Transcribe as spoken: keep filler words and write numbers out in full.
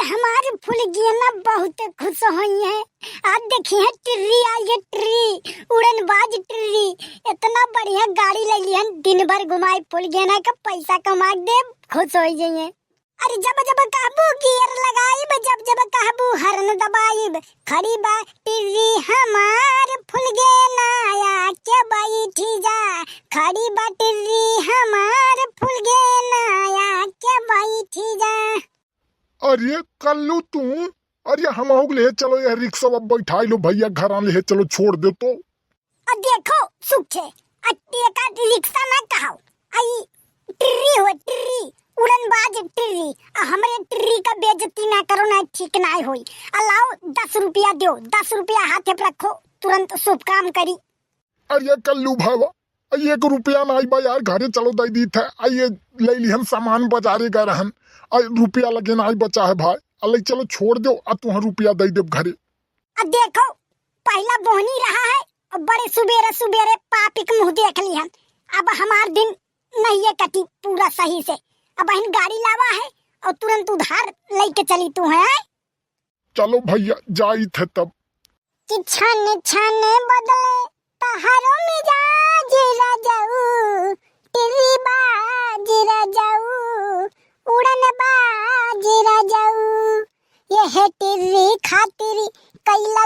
हमार फुलगेना बहुत खुश होइहैं। आज देखिहैं टिर्री आई है, टिर्री, उड़नबाज टिर्री, इतना बढ़िया गाड़ी लइ लिहन, दिन भर घुमाई, फुलगेना का पैसा कमा के देब, खुश होइ जइहैं। अरे जब जब कहबू गियर लगाइब, जब जब कहबू हॉर्न दबाइब, खड़ी बा टिर्री हमार फुलगेना आके बैठी जा, खड़ी बा टिर्री हमार फुलगेना आके बैठी जा। अरे कल्लू तू, अरे हमहू के ले चलो, यह रिक्शा बैठाइ लो भइया, घरा ले चलो, छोड़ दे तो। अ देखो सुखे, अ एका रिक्शा ना कहाओ, अ ई टिर्री हो, टिर्री, उड़नबाज टिर्री। अ हमरे टिर्री का बेइज्जती ना करो, ना ठीक ना होई। अ लाओ दस रुपया दो, दस रुपया हाथे पे रखो, तुरंत शुभ काम करी। अरे कल्लू भावा, अ एक रुपया नाई बा यार, घरे चलो दइ दीत है। अ ये लइ लिहन सामान, बजारे गए रहन, अ रुपया लगे नाई बचा है भाई, अ लइ चलो छोड़ दो, अ तुहँ रुपया दइ देब घरे। अ देखो, पहिला बोहनी रहा है, अ बड़े सुबेरे सुबेरे पापी के मुँह देख लिहन। अब हमार दिन नहीं ये कटी पूरा सही से। अब बहिन गाड़ी लावा है अउर तुरंत उधार लइके चली तू है। चलो भइया, जाइत है तब। कि छन छन बदले तहरो मिजाज राजाऊ, टिर्री बाज राजाऊ, उड़नबाज राजाऊ। यह टिर्री खातिर कइला